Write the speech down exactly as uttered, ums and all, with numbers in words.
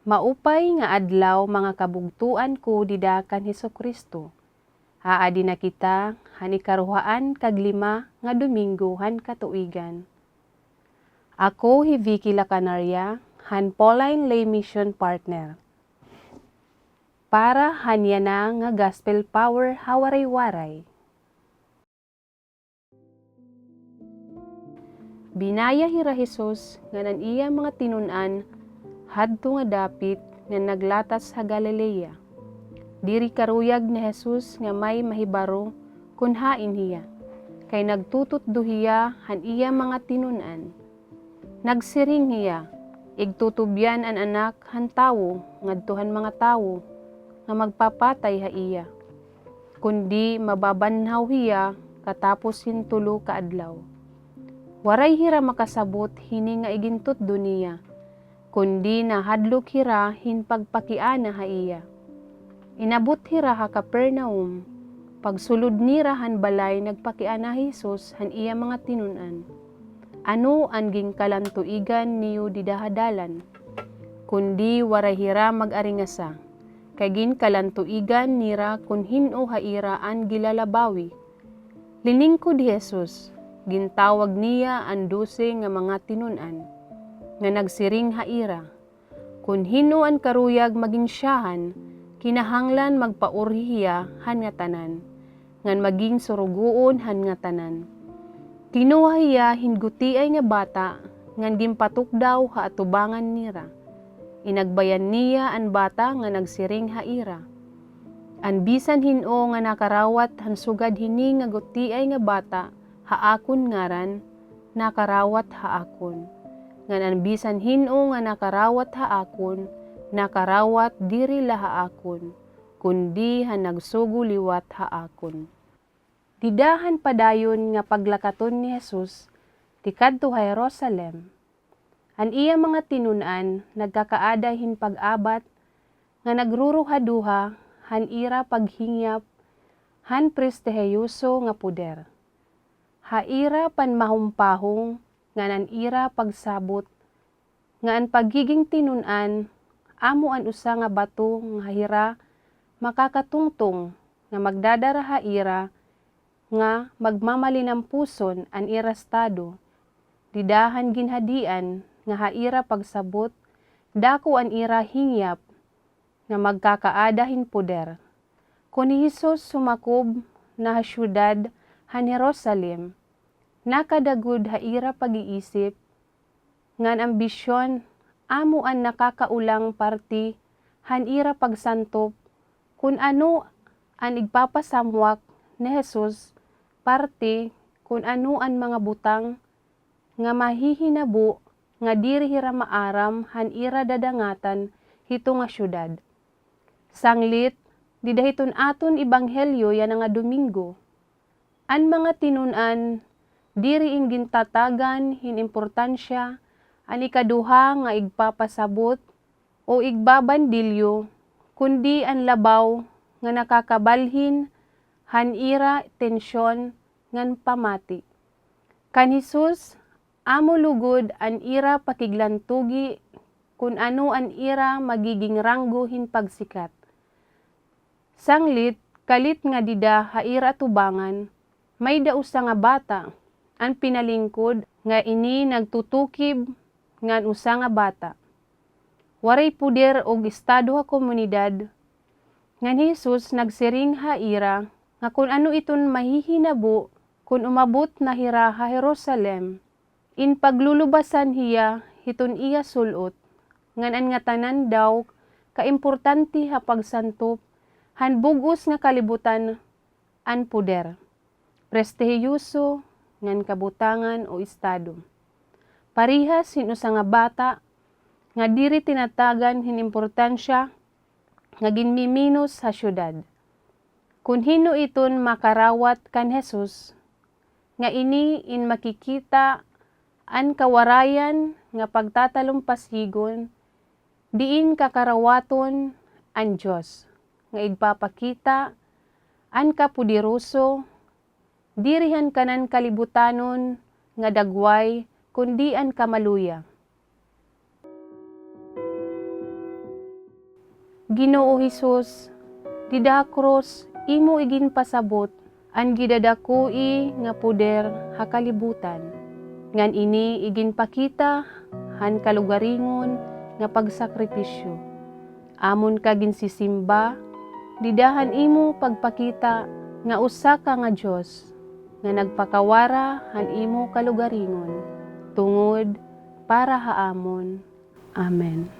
Maupay nga adlaw, mga kabugtoan ko dida kan Jesu-Cristo. Aadi na kita han ikaruhaan kag lima nga Domingo han katuigan. Ako hi Vicky Lacanaria, han Pauline Lay Mission Partner. Para han yana nga Gospel Power ha Waray-Waray. Binaya hira Jesus ngan an iya mga tinun-an hadto nga dapit nga naglatas ha Galilea. Diri karuyag ni Jesus nga may mahibaro kon hain hiya, kay nagtututdo hiya han iya mga tinun-an. Nagsiring hiya, "Igtutubyan an Anak han Tawo ngadto han mga tawo nga magpapatay ha iya, kundi mababanhaw hiya katapos hin tulo ka adlaw." Waray hira makasabot hini nga igintutdo niya, kundi nahadlok hira hin pagpakiana ha iya. Inabot hira ha Capernaum. Pagsulod nira han balay, nagpakiana hi Jesus han iya mga tinun-an, "Ano an ginkalantuigan niyo dida ha dalan?" Kundi waray hira mag-aringasa, kay ginkalantuigan nira kon hin-o ha ira an gilalabawi. Liningkod hi Jesus, gintawag niya an dose nga mga tinun-an, nga nagsiring ha ira, "Kon hin-o an karuyag magin syahan, kinahanglan magpaurhi hiya han ngatanan, ngan magin surugoon han ngatanan." Kinuha hiya hin gutiay nga bata, ngan ginpatukdaw ha atubangan nira. Inagbayan niya an bata ngan nagsiring ha ira, "An bisan hin-o nga nakarawat han sugad hini nga gutiay nga bata ha akon ngaran, nakarawat ha akon. Ngan an bisan hin-o nga nakarawat ha akon, nakarawat diri la ha akon, kundi han nagsugo liwat ha akon." Dida han padayon nga paglakaton ni Jesus tikadto ha Jerusalem, an iya mga tinun-an nagkakaada hin pag-abat nga nagruruhaduha han ira paghingyap han prestihiyoso nga poder. Ha ira panmahumpahong ngan an ira pagsabot nga an pagiging tinun-an amo an usa nga bato nga hira makakatungtong nga magdadara ha ira nga magmamalinampuson an ira estado. Dida han ginhadian nga ha ira pagsabot, dako an ira hingyap nga magkakaada hin poder. Kon hi Jesus sumakob na ha syudad han Jerusalem, nakada gud ha ira pag-iisip ngan ambisyon amo an nakakaulang parte han ira pagsantop kon ano an igpapasamwak ni Jesus, parte kon ano an mga butang nga mahihinabo nga diri hira maaram han ira dadangatan hito nga syudad. Sanglit, dida hiton aton ebanghelyo yana nga Domingo, an mga tinun-an diri in gintatagan hin importansya an ikaduha nga igpapasabot o igbabandilyo, kundi an labaw nga nakakabalhin han ira tensyon ngan pamati. Kan Jesus, amo lugod an ira pakiglantugi kon ano an ira magiging ranggo hin pagsikat. Sanglit, kalit nga dida ha ira atubangan, may-da usa nga bata, an pinalingkod nga ini nagtutukib ngan usa nga bata. Waray poder ug estado ha komunidad, ngan hi Jesus nagsiring ha ira nga kon ano iton mahihinabo kon umabot na hira ha Jerusalem. In paglulubasan hiya hiton iya sul-ot, ngan an ngatanan daw kaimportante ha pagsantop han bug-os nga kalibutan an poder, prestihiyoso ngan kabutangan o estado. Parehas hin usa nga bata nga diri tinatagan hin importansya nga ginmiminos ha syudad. Kon hin-o iton makarawat kan Jesus, nga ini in makikita an kawarayan nga pagtatalumpasigon, diin kakarawaton an Dios, nga igpapakita an kapoderoso diri han kanan kalibutanon nga dagway, kundi an kamaluya. Ginoo Jesus, dida ha krus imo iginpasabot an gidadakoi nga poder ha kalibutan, ngan ini iginpakita han kalugaringon nga pagsakripisyo. Amon ka ginsisimba dida han imo pagpakita nga usa ka nga Dios nga nagpakawara han imo kalugaringon tungod para ha amon. Amen.